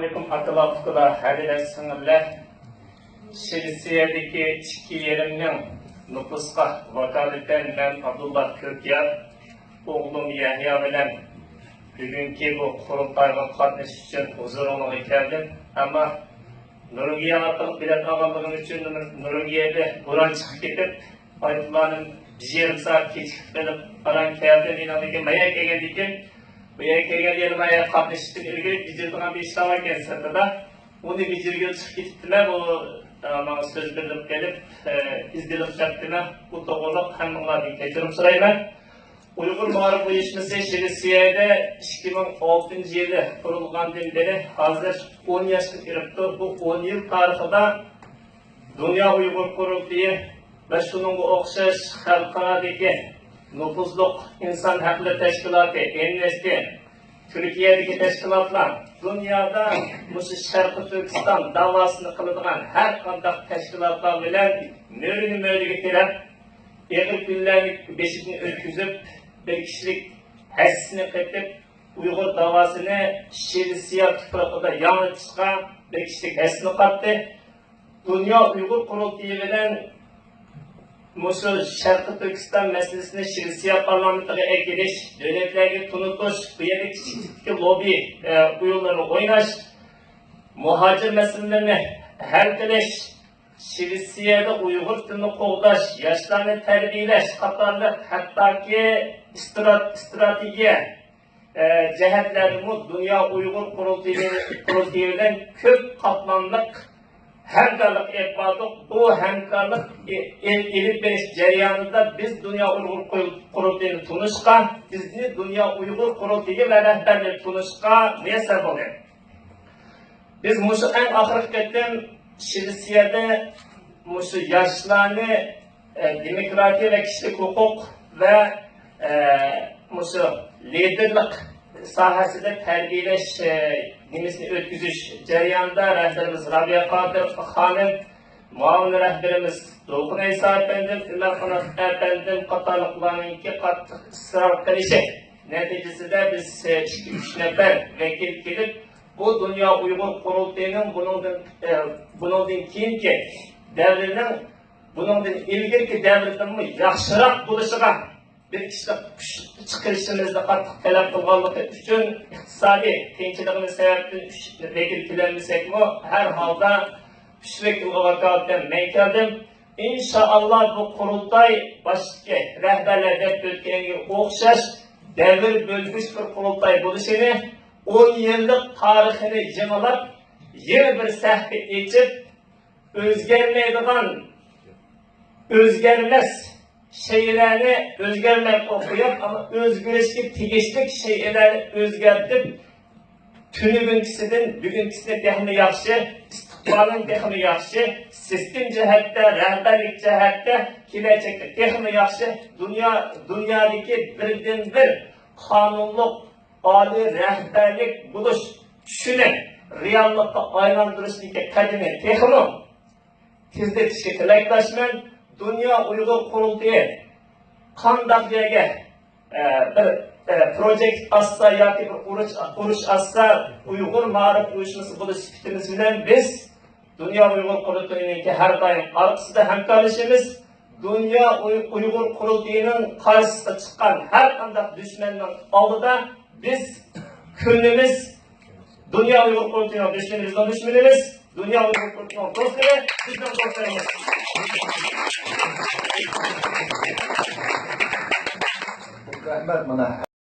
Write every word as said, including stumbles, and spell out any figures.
ئەسسالامۇئەلەيكۇم ئاكىلار، ئۇكىلار، ھەدىلەر، سىڭىللەر. شىۋېتسىيەدىكى ئىككى يېرىمنىڭ نوپۇسقا ۋاكالىتەن مەن ئابدۇللا كۆكيار ئوغلۇم يەھيا بىلەن بۈگۈنكى بۇ قۇرۇلتايغا قاتنىشىش ئۈچۈن ھۇزۇرۇڭلارغا كەلدىم. ئەمما نورۋېگىيە ئارقىلىق بېلەت ئالغانلىقىم ئۈچۈن نورۋېگىيەدە بوران چىقىپ كېتىپ، ئايروپىلانىم بىر يېرىم سائەت كېچىكىپ قېلىپ، ئاران كەلدىم. ئىناندىكىن، ما يەرگە كەلگەندىن كېيىن، بۇ يەرگە كەلگەندە يەنە ما يەرگە قاتنىشىشتىن ئىلگىرى بېجىرىدىغان بىر ئىشلار باركەن سىرتىدا. ئۇنى بېجىرگىلى چىقىپ كېتىپتىمەن. بۇ، ئە، ماڭا سۆز بېرىلىپ قېلىپ، ئە، ئىزدىنىپ قاپتىمەن. بۇ توغرۇلۇق ھەممىڭلاردىن كەچۈرۈم سورايمەن. ئۇيغۇر مائارىپ ئۇيۇشمىسى شىۋېتسىيەدە ئىككى مىڭ ئالتىنچى يىلى قۇرۇلغاندىن بېرى ھازىر ئون ياشقا كىرىپتۇ. بۇ ئون يىل تارىخىدا دۇنيا ئۇيغۇر قۇرۇلتىيى ۋە شۇنىڭغا ئوخشاش خەلقئارادىكى نوپۇزلۇق ئىنسان ھەقلىرى تەشكىلاتى، ئەمنىستى، تۈركىيەدىكى تەشكىلاتلار دۇنيادا مۇشۇ شەرقىي تۈركىستان داۋاسىنى قىلىدىغان ھەر قانداق تەشكىلاتلار بىلەن مۈرىنى مۈرىگە تىرەپ، ئېغىر كۈنلەرنى بېشىدىن ئۆتكۈزۈپ، بىر كىشىلىك ھەسسىسىنى قېتىپ، ئۇيغۇر داۋاسىنى شىۋېتسىيە تۇپرىقىدا ياڭرىتىشقا بىر كىشىلىك ھەسسىسىنى قاتتى. دۇنيا ئۇيغۇر قۇرۇلتىيى بىلەن مۇشۇ شەرقىي تۈركىستان مەسىلىسىنى شىۋېتسىيە پارلامېنتىغا ئەكېلىش، دۆلەتلەرگە تونۇتۇش، بۇ يەردە كىچىك تىپتىكى لوببى، ئە، ئويۇنلىرىنى ئويناش، مۇھاجىر مەسىلىلىرىنى ھەل قىلىش، شىۋېتسىيەدە ئۇيغۇر تىلىنى قوغداش، ياشلارنى تەربىيەلەش قاتارلىق ھەتتاكى ئىسترات-، ئىستراتېگىيە، ئە، جەھەتلەردىمۇ دۇنيا ئۇيغۇر قۇرۇلتىيى، قۇرۇلتىيى بىلەن كۆپ قاتلاملىق ھەمكارلىق ئېلىپ باردۇق. بۇ ھەمكارلىق ئې-، ئېلىپ بېرىش جەريانىدا بىز دۇنيا ئۇيغۇر قۇرۇل-، قۇرۇلتىيىنى تونۇشقا، بىزنى دۇنيا ئۇيغۇر قۇرۇلتىيى ۋە رەھبەرلىرى تونۇشقا مۇيەسسەر بولدى. بىز مۇشۇ ئەڭ ئاخىرقى قېتىم شىۋېتسىيەدە مۇشۇ ياشلارنى، ئە، دېموكراتىيە ۋە كىشىلىك ھوقۇق ۋە، ئە، مۇشۇ لىدېرلىق ساھەسىدە تەربىيەلەش، ئە، نېمىسىنى ئۆتكۈزۈش جەريانىدا رەھبىرىمىز رابىيە قادىر خانىم، مۇئاۋىن رەھبىرىمىز دولقۇن ئەيسا ئەپەندىم، ئۆمەر قانات ئەپەندىم قاتارلىقلارنىڭكى قاتتىق ئىسرار قىلىشى نەتىجىسىدە بىز، ئە، ئىككى، ئۈچ نەپەر ۋەكىل كېلىپ، بۇ دۇنيا ئۇيغۇر قۇرۇلتىيىنىڭ بۇنىڭدىن، ئە، بۇنىڭدىن كېيىنكى دەۋرىنىڭ بۇنىڭدىن ئىلگىرىكى دەۋردىنمۇ ياخشىراق بولۇشىغا بىر كىشىلىك كۈچ چىقىرىشىمىزنى قاتتىق تەلەپ قىلغانلىقى ئۈچۈن، ئىقتىسادىي قىيىنچىلىقىمىز سەۋەبىدىن ئۈچ ۋەكىل كېلەلمىسەكمۇ، ھەر ھالدا ئۈچ ۋەكىلگە ۋاكالىتەن مەن كەلدىم. ئىنشائاللا، بۇ قۇرۇلتاي باشتىكى رەھبەرلەر دەپ ئۆتكەنگە ئوخشاش دەۋر بۆلگۈچ بىر قۇرۇلتاي بولۇشىنى، ئون يىللىق تارىخىنى يېڭىلاپ، يېڭى بىر سەھىپە ئېچىپ، ئۆزگەرمەيدىغان، ئۆزگەرمەس شەيئىلەرنى ئۆزگەرمەي قويۇپ، ئەمما ئۆزگىرىشكە تېگىشلىك شەيئىلەرنى ئۆزگەرتىپ، تۈنۈگۈنكىسىدىن بۈگۈنكىسىنى تېخىمۇ ياخشى، ئىستىقبالىنى تېخىمۇ ياخشى، سىستېما جەھەتتە، رەھبەرلىك جەھەتتە كېلەچەكتە تېخىمۇ ياخشى دۇنيا، دۇنيادىكى بىردىنبىر قانۇنلۇق ئالىي رەھبەرلىك بولۇش چۈشىنى رېئاللىققا ئايلاندۇرۇشنىڭكى قەدىمى تېخىمۇ تېزلىتىشكە تىلەكداشمەن. دۇنيا ئۇيغۇر قۇرۇلتىيى قانداق يەرگە، ئە، بىر، ئە، پروجېكت ئاچسا ياكى بىر ئۇرۇش، ئۇرۇش ئاچسا، ئۇيغۇر مائارىپ ئۇيۇشمىسى بولۇش سۈپىتىمىز بىلەن بىز دۇنيا ئۇيغۇر قۇرۇلتىيىنىڭكى ھەر دائىم ئارقىسىدا ھەمكارلىشىمىز. دۇنيا ئۇي-، ئۇيغۇر قۇرۇلتىيىنىڭ قارشىسىغا چىققان ھەر قانداق دۈشمەننىڭ ئالدىدا بىز كۈنىمىز. دۇنيا ئۇيغۇر قۇرۇلتىيىنىڭ دۈشمىنى بىزنىڭ دۈشمىنىمىز، دۇنيا ئۇيغۇر قۇرۇلتىيىنىڭ دوستلىرى بىزنىڭ دوستلىرىمىز. رەھمەت، مانا.